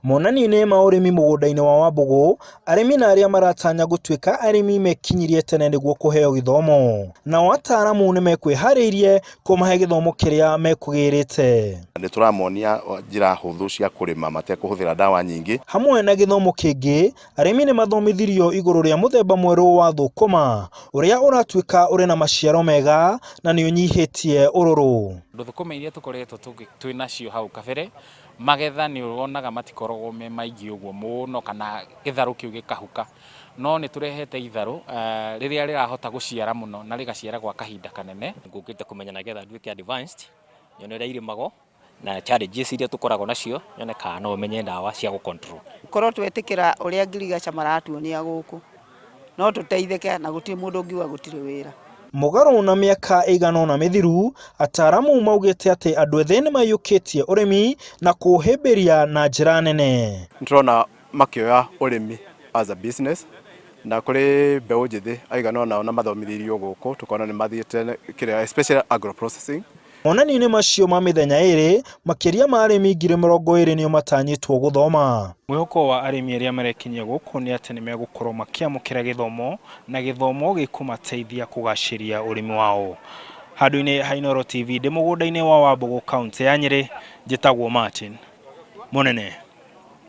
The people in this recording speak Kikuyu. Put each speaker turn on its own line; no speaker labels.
Monanio-inĩ ma ũrĩmi mũgũnda-inĩ wa Wambũgũ, arĩmi na arĩa maratanya gũtuĩka arĩmi mekinyirie tene nĩguo kũheo gĩthomo. Nao ataaramu nĩ mekwĩharĩirie kũmahe gĩthomo kĩrĩa mekũgĩrĩte.
Nĩ tũramonia njĩra hũthũ cia kũrĩma matekũhũthĩra ndawa nyingĩ.
Hamwe na gĩthomo kĩngĩ, arĩmi nĩ mathomithirio igũrũ rĩa mũthemba mwerũ wa thũkũma ũrĩa ũratuĩka ũrĩ na maciaro mega na nĩ ũnyihĩtie ũrũrũ.
Thũkũma iria tũkoretwo twĩ nacio hau kabere, magetha nĩ wonaga matikoragwo me maingĩ ũguo mũno kana gĩtharũ kĩu gĩkahuka. No nĩ tũrehete itharũ rĩrĩa rĩrahota gũciara mũno na rĩgaciara gwa kahinda kanene.
Ngũkĩte kũmenya nĩgetha nduĩke advanced, nyone ũrĩa irĩmagwo na challenges iria tũkoragwo nacio, nyone kana no menye ndawa cia gũ control.
Korwo twetĩkĩra ũrĩa ngirigaca maratuonia gũkũ, no tũteithĩke na gũtirĩ mũndũ ũngiuga gũtirĩ wĩra.
Mũgarũ na mĩaka ĩigana ũna mĩthiru, ataaramu maugĩte atĩ andũ ethĩ nĩ maiyũkĩtie ũrĩmi na kũũhĩmbĩria na njĩra nene.
Nĩ tũrona makĩoya ũrĩmi as a business na kũrĩ mbeũ njĩthĩ aigana ũna ona mathomithĩirio gũkũ tũkona nĩ mathiĩte kĩrĩa especially agro processing.
Monanio-inĩ macio ma mĩthenya ĩrĩ, makĩria ma arĩmi 20,000 nĩo matanyĩtwo gũthoma. Mwĩhoko wa arĩmi arĩa marekinyia gũkũ nĩ atĩ nĩmegũkorwo makĩamũkĩra gĩthomo na gĩthomo gĩkũmateithia kũgacĩria ũrĩmi wao. Handũ-inĩ ha Inooro TV ndĩ mũgũnda-inĩ wa Wambũgũ kaũntĩ ya Nyĩrĩ, njĩtagwo Martin Mũnene.